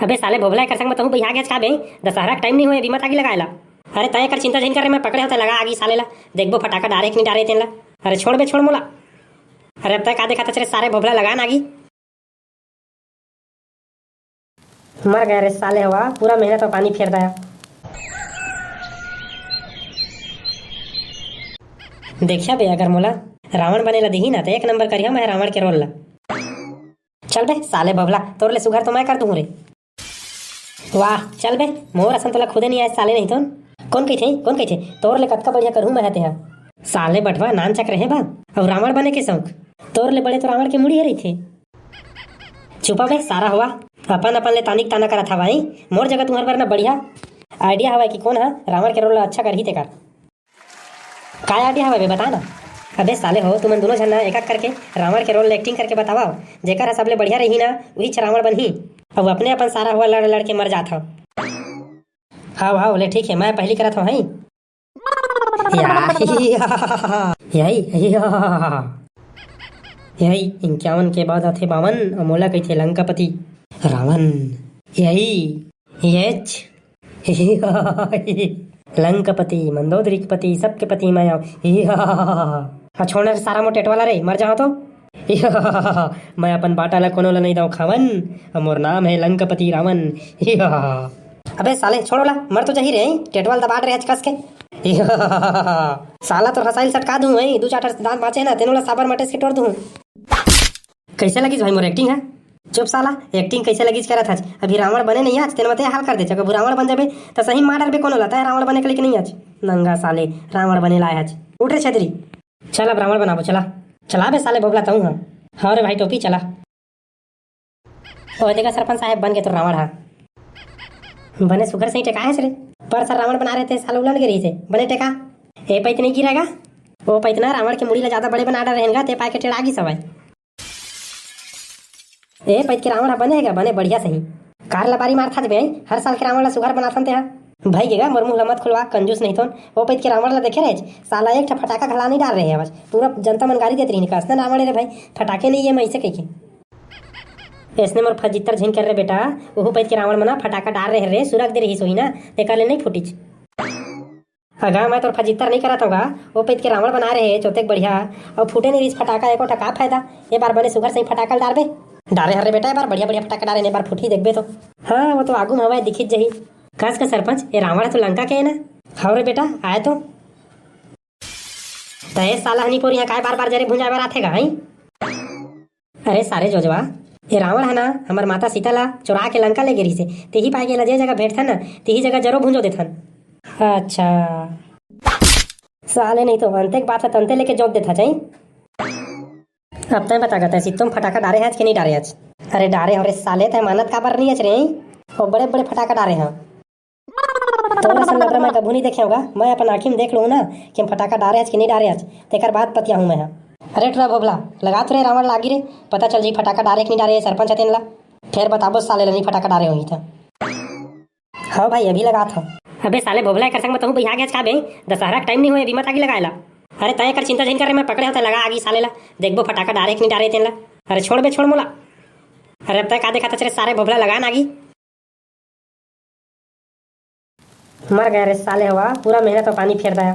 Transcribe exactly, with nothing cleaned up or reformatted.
अबे साले भोभला, एकर संग में तहूँ बइहा गेस का बे? दशहरा के टाइम नहीं होय, अभी मत आगी लगाए ला। अरे तैं एकर चिंता झिन कर रे, मैं पकड़े हों, तैं लगा आगी साले ला। देखबो फटाका डारे कि नहीं डारे तेन ला। अरे छोड़ बे, छोड़ मोला। अरे अब तैं का देखत हस रे सारे भोभला, लगा ना आगी। मर गया रे साले हवा, पूरा मेहनत में पानी फेर दिया। देखिया बे, अगर मोला रावण बने ला दिही ना, तो एक नंबर करिया मैं रावण के रोल ला। चल बे साले भोभला, तोर ले सुघर तो मैं कर दूँ रे। वाह, चल बे, मोर असन तोला खुदे नहीं आए साले नहीं तो। कौन कहिथे, कौन कहिथे? तोर ले कतका बढ़िया करहूँ मैं ह तेहा। साले बटवा नान चक रहे बा, अउ रावण बने के शौक। तोर ले बड़े तो रावण के मुड़ी ह रहिथे। चुपा बे सारा हवा, अपन अपन ले तानिक ताना करत हवा, हैं? मोर जगह तुम्हर बर ना बढ़िया idea हवय कि कोन ह रावण के रोल ला अच्छा करही तेकर। का idea हवय बे, बता ना। अबे साले हो, तुमन दोनों झन ना एक एक करके रावण के रोल ले acting करके बतावा। जेकर ह सबले बढ़िया रही ना, उहीच रावण बनही। अब अपने अपन सारा हुआ लड़ लड़ के मर जात हव। हाव हाव, ले ठीक है, मैं पहली करत हव, हैं? या, यही, यही, यही इक्यावन के बाद आथे बावन, अउ मोला कहिथे लंकापति रावण। यही, यच, लंकापति, मंदोदरी के पति, सबके पति मैं आव। आ छोड़ ना रे सारा मोर टेटवाला रे, मर जाओ तो। मैं अपन बाटा ला कोनो ला नहीं दव खावन, अउ मोर नाम है लंकापति रावण। अबे साले छोड़ो ला, मर तो जाही रे, टेटवाल दबाड़ रे आज कस के। साला तोर हंसाइल सटका दूं, दू चार ठन दांत बांचे ना, तेनो ला साबर मटेस के टोर दूं। कैसे लगिस भाई मोर acting है? चुप साला, acting कैसे लगिस करत हच? अभी रावण बने नहीं आज, तेन मते हाल कर दे। जब रावण बन जाबे, त सही मार डरबे कोनो ला, तय रावण बने के लेके नहीं आज। नंगा साले, रावण बने लाए हच। उठ रे छेदरी। चल अब रावण बनाबो, चला। चला बे साले भोभला तहूं हा। हाँ रे भाई टोपी, चला। ओए देखा सरपंच साहब, बन गे तो रावण हा। बने सुघर सही टेका है रे। पर सर रावण बना रहे थे, साला उलन गे रही से। बने टेका। ए पैत नहीं गिरेगा। ओ पैत ना रावण के मुड़ी ला ज्यादा बड़े बना डरे रहेन गा, ते पाए के टेढ़ा गिस हवय। ए पैत के रावण हा बने हे गा, बने बढ़िया सही। कार ला बारी मारथस बे, हर साल के रावण ला सुघर बनाथन ते हा। भाई गेगा, मोर मुंह ला मत खुलवा, कंजूस नहीं तोन। ओ पैत के रावण ला देखे रहेच, साला एक ठा फटाका घला नहीं डार रहे हवस। पूरा जनता मन गारी देत रहिन, कस ना रावण रे भाई, फटाके नहीं ये मैं इसे कहिके। ऐसने मोर फजित्तर झिन कर रे बेटा, ओहू पैत के रावण मना फटाका डार रहे रे, सुरग दे रही सोही ना, तेकर ले नहीं फूटिच। अगा, मैं तोर फजित्तर नहीं करत हूँ गा, ओ पैत के रावण बना रहे, चोतेक बढ़िया, अउ फूटे नहीं रहिस फटाका, एको ठा का फायदा? ए बार बने सुघर सही फटाका ल डारबे। डारे हर रे बेटा, ए बार बढ़िया बढ़िया फटाका डारे ने, ए बार फूटी देखबे तो। हाँ, वो तो आगू में हवय, दिखित जही। कस का सरपंच, ए रावण ह तो लंका के है ना? हाँ रे बेटा, आए तो। त ए साला हनी पोर यहाँ काय बार बार जरे भुंजाए बर आथे गा, हैं? अरे सारे जोजवा, ए रावण ह ना हमर माता सीता ला चोरा के लंका ले गे रहिसे, तेही पाए के एला जे जगह भेटथन ना, तेही जगह जरो भुंजो देथन। अच्छा। साले नहीं तो अंते के बात ह तंते लेके जोत देथा चाही। अब तय बता गा, तय सित्तोम फटाका डारे हच कि नहीं डारे हच? अरे डारे हव रे साले, तय मानत काबर नहीं हच रे? ओ बड़े बड़े फटाका डारे हव। तोर असन लबरा मैं कभू नहीं देखे हूँ गा। मैं अपन आँखी में देख लूँ ना कि हम फटाका डारे हच कि नहीं डारे हच, तेकर बाद पतिया हूँ मैं हा। अरे टुरा भोभला, लगा तो रे रावण लागी रे, पता चल जाही फटाका डारे कि नहीं डारे सरपंच ह तेन ला। फेर बताबो साले ल नहीं फटाका डारे होही त। हाँ भाई, अभी लगात हव। अबे साले भोभला, एकर संग में तहूँ बइहा गेस का बे? दशहरा के टाइम नहीं होय, अभी मत आगी लगाए ला। अरे तय एकर चिंता झिन कर रे, मैं पकड़े हों, तय लगा आगी साले ला। देखबो फटाका डारे कि नहीं डारे तेन ला। अरे छोड़ बे, छोड़ मोला। अरे अब तय का देखत हस रे सारे भोभला, लगा ना आगी। मर गया रे साले हवा, पूरा मेहनत में पानी फेर दिया।